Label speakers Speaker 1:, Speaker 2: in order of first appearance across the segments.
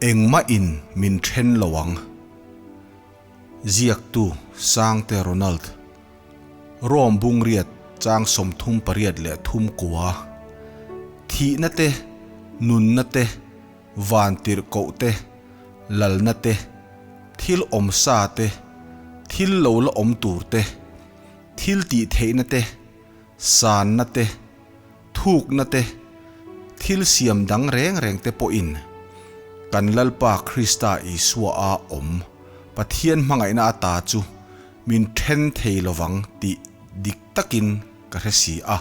Speaker 1: Engmah in min then lo ang. Ziaktu Sangte Ronald. Rome bungriat chang 38 kua. Thihna te, nunna te, vantirhkoh te, lalna te, thil awm sa te, thil lo la awm tur te, thil tih theihna te, sanna te, thukna te, thil siam dang reng reng te pawhin kan Lalpa Krista Isua a awm Pathian hmangaihna ata chu min then thei lovang tih dik takin ka hre si a.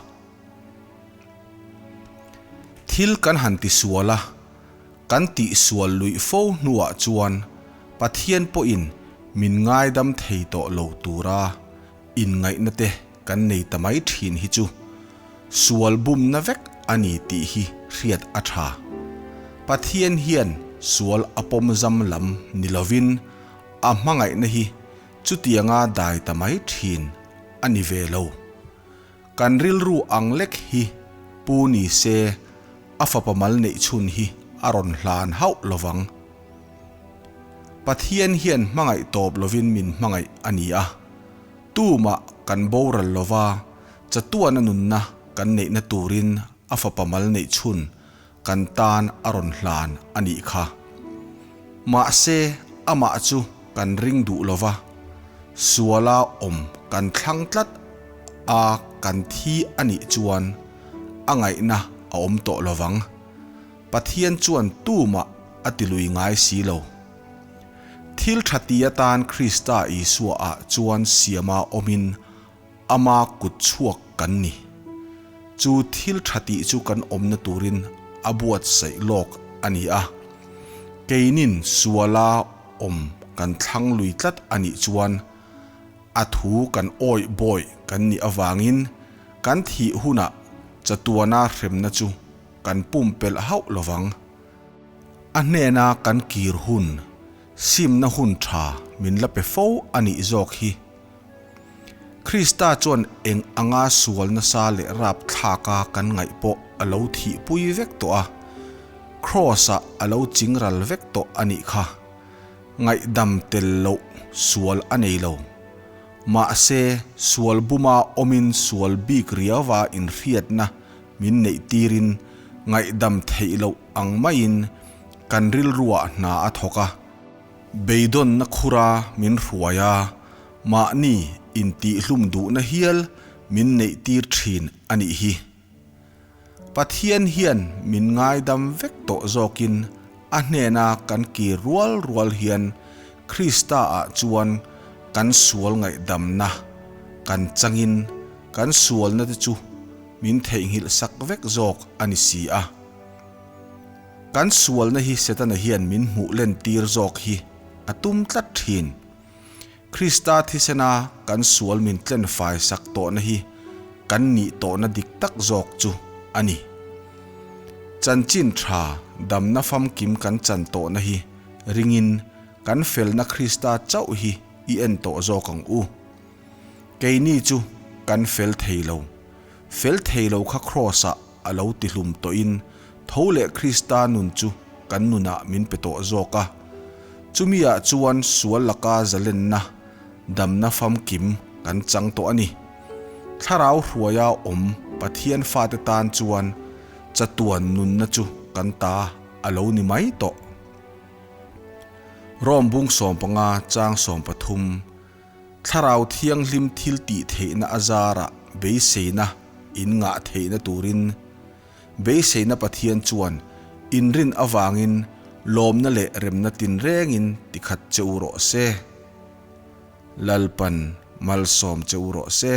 Speaker 1: Thil kan han ti sual a, kan tih sual luih fo hnuah chuan Pathian pawhin min ngaidam thei tawh lo tura inngaihna te kan nei ta mai thin hi chu sual bumna vek a ni tih hi hriat a tha. Pathian hian sual a pawm zam lam ni lovin a hmangaihna hi chutianga dai ta mai thin a ni ve lo. Kan rilru ang lek hi pu ni se a fapa mal neih chhun hi a rawn hlan hauh lovang. Pathian hian hmangaih tawp lovin min hmangaih a ni a. Tumah kan boral lova, chatuana nunna kan neihna turin a fapa mal neih chhun kan tan a rawn hlan a nih kha. Mahse, amah chu kan ring duh lova, suala awm kan thlang tlat a kan thi a nih chuan a ngaihna a awm tawh lovang. Pathian chuan tumah a ti lui ngai si lo. Thil tha ti atan Krista Isua ah chuan siama awmin ama kut chhuak kan ni. Chu thil tha tih chu kan awmna turin a buatsaih lawk a ni a. Keinin suala awm kan thlang lui tlat a nih chuan a thu kan awih bawih kan nih avangin kan thih hunah chatuana hremna chu kan pumpelh hauh lovang. A hnena kan kir hun, simna hun tha min la pe fo a nih zawk hi. Krista chuan eng anga sual nasa leh rapthlaka kan ngaih pawh a lo thihpui vek tawh a, Kraws-ah a lo chingral vek tawh a nih kha. Ngaihdam tel loh sual a nei lo. Mahse, sual buma awmin sual bik riauva inhriatna min neih tirin ngaihdam theih loh ang maiin kan rilruah hna a thawk a, beidawnna khura min hruai a, mahni intihhlum duhna hial min neih tir thin a nih hi. Pathian hian min ngaidam vek tawh zawkin a hnena kan kir rual rual hian Krista-ah chuan kan sual ngaihdamna kan changin kan sualna te chu min theihnghilh sak vek zawk a ni si a. Kan sualna hi Setana hian min hmuh len tir zawk hi a tum tlat thin. Krista thisena kan sual min tlen fai sak tawhna hi kan nih tawhna dik tak zawk chu a ni. Chanchin tha damna famkim kan chan tawhna hi ringin kan felna Krista chauh hi i en tawh zawk ang u. Keini chu kan fel thei lo. Fel thei lo kha Kraws-ah a lo tihlum tawhin tho leh Krista nun chu kan nunah min pe tawh zawk a. Chumi-ah chuan sual laka zalenna, damna famkim kan chang tawh a ni. Thlarau hruaia awm Pathian fate tan chuan chatuan nunna chu kan ta a lo ni mai tawh. Rome bung 15 chang 13. Thlarau Thianghlim thil tih theihna a zarah beiseina in ngah theihna turin beiseina Pathian chuan inrin avangin lawmna leh remna tinrengin tikhat che u rawh se. Lalpan malsawm che u rawh se.